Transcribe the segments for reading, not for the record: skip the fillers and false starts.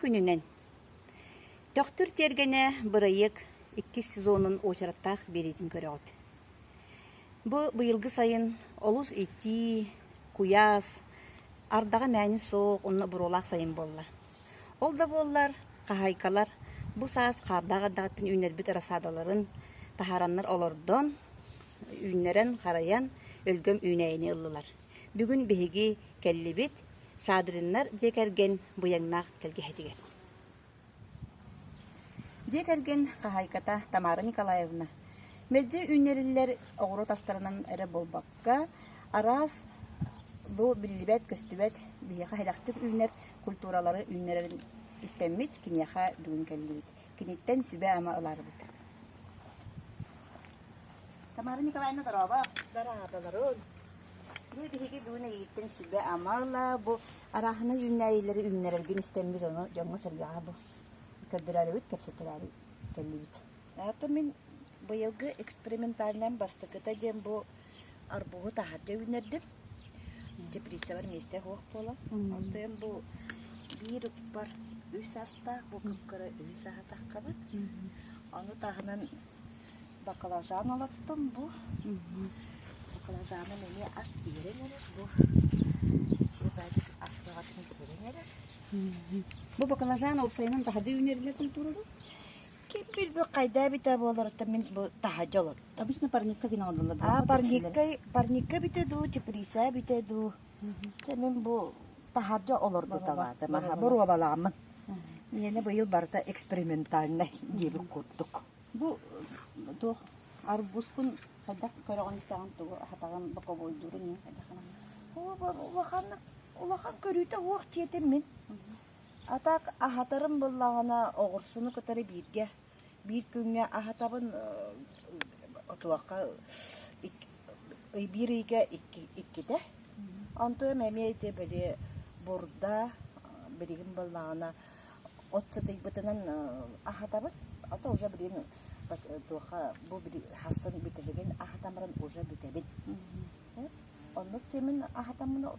күнүнэн! Төхтүр тиэргэнэ бырайыак иккис сезонун уочараттаах биэриитин көрөҕүт. Бу быйылгы сайын олус итии, куйаас, ардаҕа мээнэ суох уонна буруолаах сайын буолла. Ол да буоллар, хаһаайкалар бу саас хаардаах ардаҕыттан үүннэрбит рассадаларын таһаараннар олордон, үүннэрэн, харайан өлгөм үүнээйини ыллылар. Бүгүн биһиги кэллибит Шадриннар дьиэ кэргэн быйаҥнаах тэлгэһэтигэр. Дьиэ кэргэн хаһаайката Тамара Николаевна мэлдьи үүннэриллэр оҕуруот астарынан эрэ буолбакка, араас бу биллибэт-көстүбэт биһиэхэ сэдэхтик үүнэр культуралары үүннэрэрин истэммит, киниэхэ бүгүн кэллибит. Киниттэн сүбэ-ама ыларбыт. Тамара Николаевна, дорообо! Дорооболорун! Дьэ, биһиги бүгүн эйигиттэн сүбэ-ама ыла, бу арааһынай үүнээйилэри үүннэрэргин истэммит, ону дьоҥҥо-сэргэҕэ бу көрдөрөрүбүт, кэпсэтэрээри кэллибит. Аата мин быйылгы экспериментальнайым бастакыта диэн бу арбуһу таһырдьа үүннэрдим. Теплицабар миэстэ суох буолан. Онтон бу биир укпар үс астаах, бу кып-кыра үс аһатаххабыт. Ону таһынан Баклажан олоттум бу. Баклажаным эмиэ ас биэрэн эрэр бу. Бу ас бөҕөтүн биэрэн эрэр. Бу баклажан уопсайынан таһырдьа үүнэрилэр культурада? Ким билбит хайда эбитэ буоларыттан мин бу таһырдьа олоттум. Обычно парникка гына олороллор. А парникка парникка бүтэ дуу, теплица бүтэ дуу. Чэ мин бу таһырдьа олордуталаатым. Аха боруобалааммын. Миэнэ быйыл барыта экспериментальнай диэбит курдук. Бу туох арбузкун хайдах көрөҕүн-истэҕин тугу аһатаҕын боковойдуурун иһин хайдах гынаҕын? Улаханнык улахан көрүүтэ уох диэтим мин. А так аһатарым буоллаҕына оҕурсуну кытары бииргэ биир күҥҥэ аһатабын отуохха биир ыйга иккитэ. Онтуом эмиэ ити били бурда билигин буоллаҕына От сытыйбытынан аһатабыт, а то уже билигин туохха бу хассын бүтэһигин аһатан баран уже бүтэбин. Оннук кэмин аһатаммын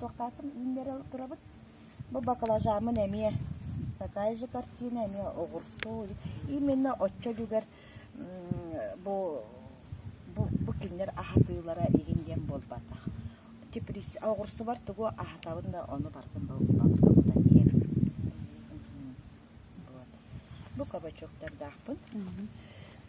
туохтаатым үүннэрэ турабыт. Бу баклажаммын эмиэ такая же картина эмиэ оҕурсу именно оччо үлүгэр бу бу бу кинилэр аһатыылара игин диэн буолбатах. Теплица оҕурсубар тугу аһатабын да ону барытын балыкта кутан иһэбин. Вот. Бу кабачоктардаахпын.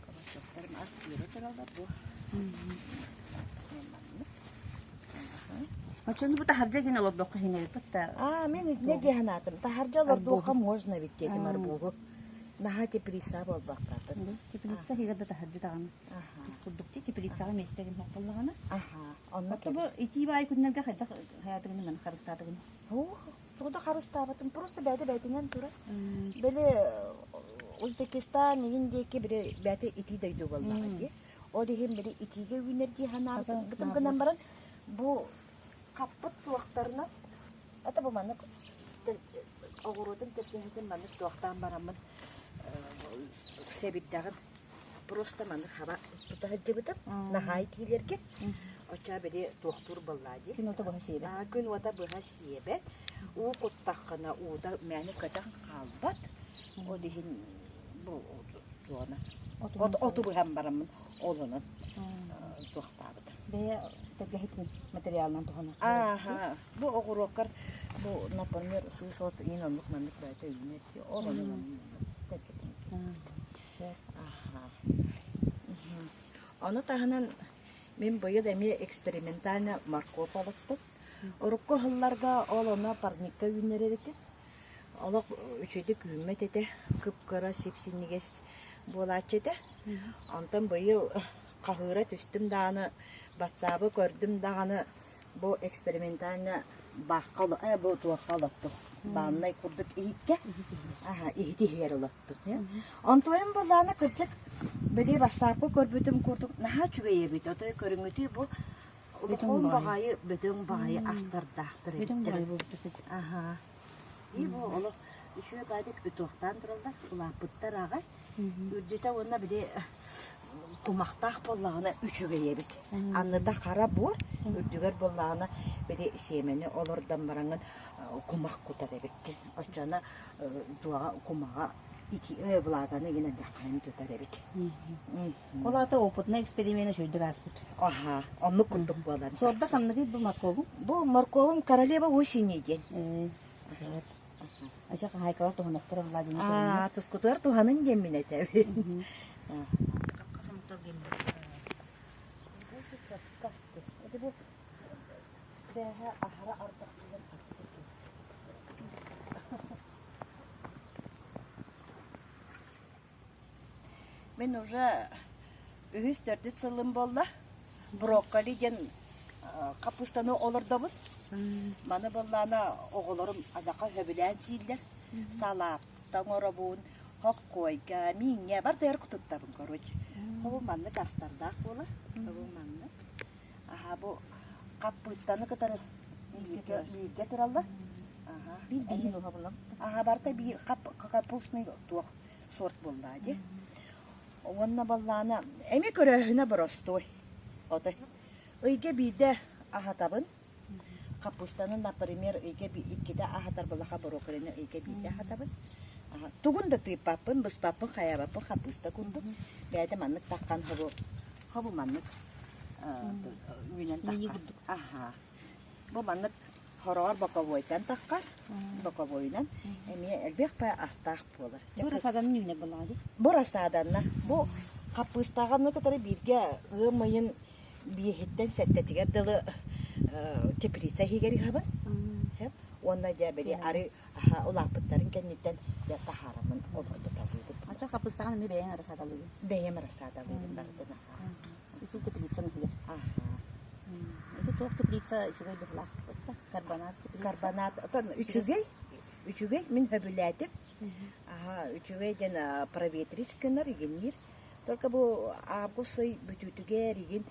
Кабачоктарым ас биэрэ тураллар бу. Оччону бу таһырдьа гин олордоххо иһинэбиппит да. А, мен итинэ дии санаатым. Таһырдьа олордуохха можно ведь диэтим арбуһу. Наһаа теплица буолбаккатын. Теплица иһигэр да таһырдьа даҕаны. Курдук теплицаҕа миэстэ гин буоллаҕына. Аха. Онно Отто бу итии баай күннэргэ хайдах хайаатыгын маны харыстаатыгын? Ух, тугу да харыстаабатым. Просто бэйэтэ бэйэтинэн турар. Били Узбекистан игин диэки били бэйэтэ итии дойду буоллаҕа дии. Ол иһин били итиигэ үүнэр дии санаабытым гынан баран бу хаппыт туохтарынан это бу маннык оҕуруотун тэлгэһэтин маннык туохтаан бараммын сэбирдэҕин Просто маннык хаба тута сылдьыбытым. Наһаа итиилэргэ. Оччоҕо били туохтуур буоллаа дии. Күн уота быһа сиэбэт. Аа, күн уота быһа сиэбэт. Уу куттаххына уута мээнэ көтөн хаалбат. Ол иһин бу туона. Оту быһан бараммын ол онон туохтаабытым. Бэйэ тэлгэһитин материалынан туһанар. Ааха. Бу оҕуруоккар бу например сыыс от иин оннук маннык бэйэтэ үүнэр дии. Ол онон тэлгэтин. Ону таһынан мин быйыл эмиэ экспериментально морковь олоттум. Урукку сылларга ол ону парникка үүннэрэр этим. Олох үчүгэйдик үүммэт этэ, кып-кыра сип-синньигэс буолааччы этэ. Онтон быйыл хаһыыра түстүм даҕаны, батсаабы көрдүм даҕаны Бу экспериментально баахха э бу туохха олоттум. Бааннай курдук иһиккэ. Аха, иһити иһигэр олоттум. Онтуойум буоллаҕына кырдьык били бассаапка көрбүтүм курдук наһаа үчүгэй эбит. Отой көрүҥүтүй бу улахан баҕайы бөдөҥ баҕайы астардаахтар Бөдөҥ эбиттэр. баҕайы буолбут Аха. И бу олох үчүгэй баайдык утуохтаан тураллар, улааппыттар аҕай. Үрдүтэ уонна били. кумахтаах буоллаҕына үчүгэй эбит. Анныта хара буор, үрдүгэр буоллаҕына били сиэмэни олордон бараҥҥын кумах кутар эбиккин. Оччоно туоҕа кумаҕа ити влаганы гынан хайын тутар эбит. Ол аата опытнай эксперимент үчүгэйдик ааспыт. Аха, оннук курдук буолан. Суорда ханныгый бу морковуҥ? Бу морковум королева осени диэн. Ача хаһаайкалар туһанахтара Владимир Аа, тускутугар туһанын диэн мин этэбин. Мин уже үһүс төрдүс сылым буолла. Брокколи диэн хаппыыстаны олордобун. Маны буоллаана оҕолорум адаха сөбүлээн сииллэр. Салаатта оҥоробун, хоккуойга, мииҥҥэ барытыгар кутуттабын короче. Хобу маннык астардаах буолар. Хобу маннык. Аха бу хаппыыстаны кытары бииргэ, бииргэ тураллар. Аха. Биир биирин уһабылам. Аха барыта биир капустный туох сорт буоллаа дии. Уонна баллаана эмиэ көрөөһүнэ боростуой. Отой. Ыйга биирдэ аһатабын. Хаппыыстаны, например, ыйга иккитэ аһатар былаха брокколины ыйга биирдэ аһатабын. Тугун да тыыппаппын, быспаппын, хайаабаппын хаппыыста курдук. Бэйэтэ маннык таххан хобу, хобу маннык үүнэн таххар. Аха. Бу маннык Хороҕор боковойтан таххар, боковойунан эмиэ элбэх баай астаах буолар. Бу рассаданын үүнэр буоллаҕа дии? Бу рассаданна. Бу хаппыыстааҕы кытары бииргэ ыам ыйын биэһиттэн сэттэтигэр дылы теплица иһигэр ыһабын. Уонна дьэ били ары улааппыттарын кэнниттэн дьэ таһаараммын олордуталыыбын. Ача хаппыыстаҕын эмиэ бэйэҥ рассадалыыгын? Бэйэм рассадалыыбын барытын. Ити теплицаҥ иһигэр. Ити туох теплица үчүгэй быһыылаах карбонат теплица. Карбонат отон үчүгэй, үчүгэй мин сөбүлээтим. Аха, үчүгэй диэн проветрис гынар игинниир. Только бу август ый бүтүүтүгэр игин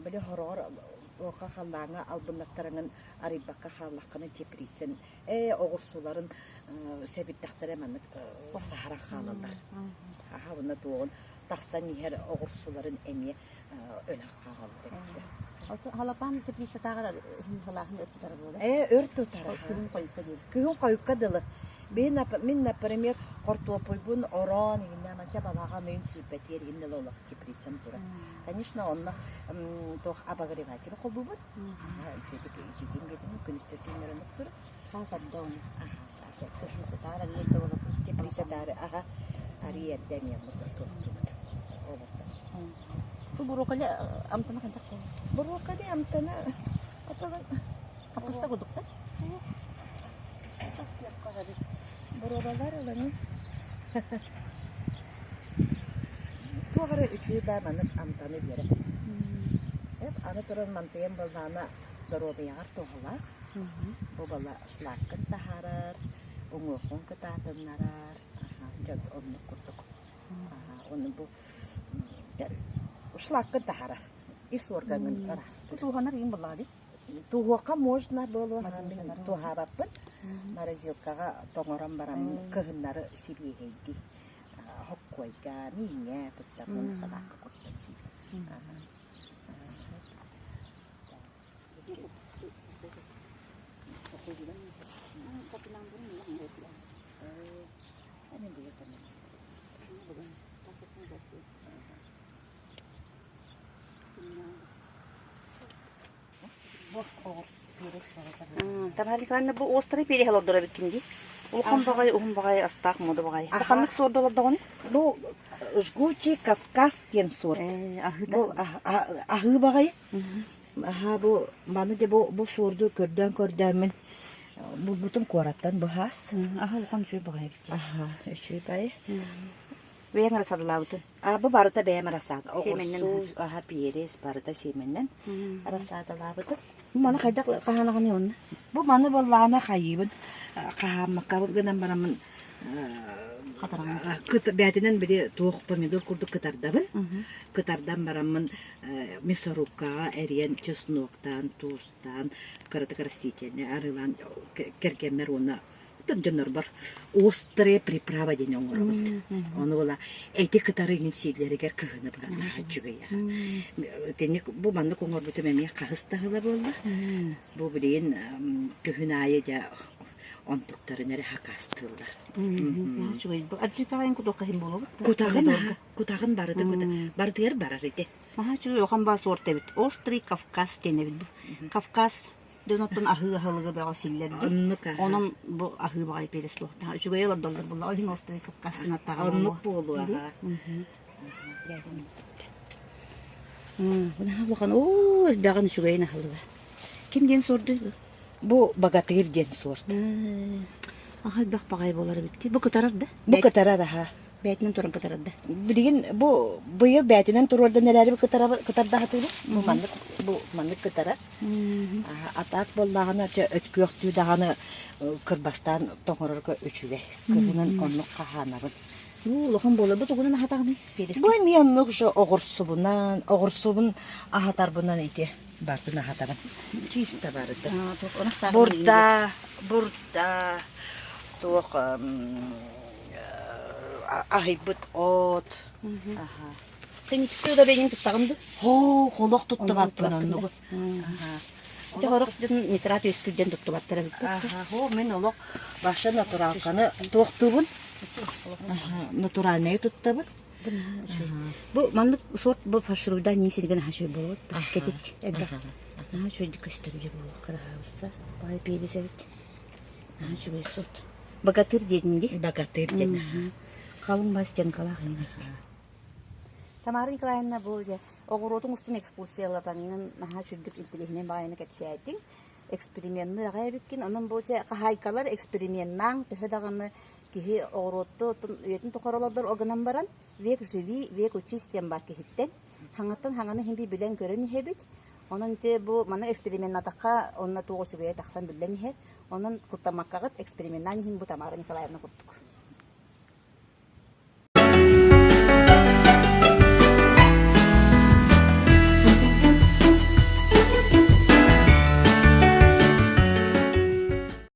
били хороҕор уокка халлааҥҥа албыннаттарыҥын арыйбакка хааллаххына теплицэн ээ оҕурсуларын сэбирдэхтэрэ маннык саһара хаалаллар. Аха, уонна туоҕун тахсан иһэр оҕурсуларын эмиэ өлөх хаалаллар эбиттэр. Халапаан теплицатааҕар халааһын өр тутара буолар. Ээ, өр тутара. Күһүн хойукка диэри. Күһүн хойукка дылы. Мин, например, хортуоппуйбун ороон иһиннэ манча балаҕан ыйын сүүрбэтиэр иһин дылы олох теплицам турар. Конечно, онно туох обогреватель холбуубут. Үчүгэй ититин биэтин күнүстэр түүннэрин турар. Саас эрдэ ону. Саас эрдэ. Теплицатаар арыйарда олорбут. Теплицатаары аха арыйарда эмиэ туохтуубут. Олордо. Бу брокколи амтана хайдах буолар? Брокколи амтана отолон Хаппыста курдук да? Боруобалар ыланы туох эрэ үчүгэй баа маннык амтаны биэрэр. Аны туран мантыйан буоллаҕына доруобуйаҕар туһалаах. Бу бала шлаккын таһаарар, уҥуоххун кытаатыннарар, дьэ оннук курдук. Ону бу шлаккын таһаарар, ис уоргаҥҥын ыраастыыр. Тууһанар иин буоллаҕа дии? Туһуохха можно буолуо, мин туһаабаппын. Морозилкаҕа тоҥорон бараммын кыһыннары сибиэһэйдии хоккуойга, мииҥҥэ туттарбын салаакка куттан сиибин. Тамара Николаевна, бу острый переһ олордор эбиккин дии. Улахан баҕайы, уһун баҕайы астаах мода баҕайы. Бу ханнык суорда олордоҕуный? Бу жгучий Кавказ диэн сорт. Бу аһыы баҕайы. Аһаа бу маны дьэ бу бу суорду көрдөөн көрдөөммүн булбутум куораттан быһаас. Аһа улахан үчүгэй баҕайы эбит. Аһаа үчүгэй баҕайы. Бэйэҥ рассадалаабытын? А бу барыта бэйэм рассада. Сиэмэннэн Оҕурсуу, аһа перец барыта сиэмэннэн рассадалаабытым. Бу маны хайдах хаһаанаҕыный онно? Бу маны буоллаҕына хайыыбын хаһааммаккабын гынан бараммын бээтинэн били туох помидор курдук кытардабын. Кытардан бараммын мясорубкаҕа эрийэн чесноктаан, туустаан, кыратык растительнай арыылаан кэргэммэр уонна Оттон дьоннорбор острая приправа диэн оҥоробут. Ону була эти кытары иҥин сииллэригэр кыһыны быһа наһаа үчүгэй аһа. Итинник бу маннык оҥорбутум эмиэ хаһыс да ыла буолла. Бу билигин күһүн аайы дьэ онтуктарын эрэ хакаастыыллар. Үчүгэй. Аджикаҕа кутуохха иһин буолуо Кутаҕын аһа, кутаҕын барыта кута барытыгар барар ити. Наһаа үчүгэй улахан баа суорт эбит. Острый Кавказ диэн эбит бу. Кавказ дьонуттан аһыы аһылыгы бөҕө силлэр дии. Оннук аһа. Онон бу аһыы баҕайы перец суохтаах. Үчүгэй олордоллор буолла. Ол иһин острый Кавказ диэн аттаҕа Оннук буолуо аһа. Наһаа улахан оо элбэҕин үчүгэйин аһылыга. Ким диэн суордуй бу? Бу богатырь диэн суорт. Аха элбэх баҕайы буолар эбит. Бу кытарар да? Бу кытарар аһа. Бээтинэн туран кытарар да? Билигин бу быйыл бээтинэн туруордан эрээри кытардаһатыыбыт. Бу маннык бу маннык кытарар. Атаак буоллаҕына өткүөхтүү даҕаны кырбастаан тоҥорорго үчүгэй. Кыһынын оннук хаһаанабын. Бу улахан буолар. Бу тугунан аһатаҕыный? Бу эмиэ оннук же оҕурсубунан, оҕурсубун аһатарбынан ити бартын аһатабын. Чисто барыта. Бурда, бурда, туох аһыйбыт от. Химический удобрение туттаҕын дуу? Хоо, холох туттубаппын оннугу. Ити сорох дьон нитрат үөскүүрдэн туттубаттар эбит. Хоо, мин олох баша натуралканы туохтуубун. Натуральнайы туттабын. Бу маннык сорт бу фаршируйда не сирген наһаа үчүгэй буолбут. Кэтит элбэх. Наһаа үчүгэйдик көстөр дьэ буолуох кыраһаабысса. Баай пиэлис эбит. Наһаа үчүгэй сорт. Богатырь диэтин дии. Богатырь диэн. Халыҥ бас стенкалаах эҥин эбит. Тамара Николаевна бу дьэ оҕуруотуҥ устун экскурсиялатаҥҥын наһаа сүрдүк интэриэһинэй баҕайыны кэпсээтиҥ. Эксперименныыр аҕай эбиккин. Онон бу дьэ хаһаайкалар эксперименнааҥ төһө даҕаны киһи оҕуруотту үйэтин тухары олордор ол гынан баран век живи, век учись диэн баар киһиттэн. Хаҥаттан хаҥаны иһин билэн көрөн иһэбит. Онон ити бу маны эксперименнатахха онно туох үчүгэйэ тахсан биллэн иһэр. Онон куттаммаккаҕыт эксперименнаан иһин бу Тамара Николаевна курдук.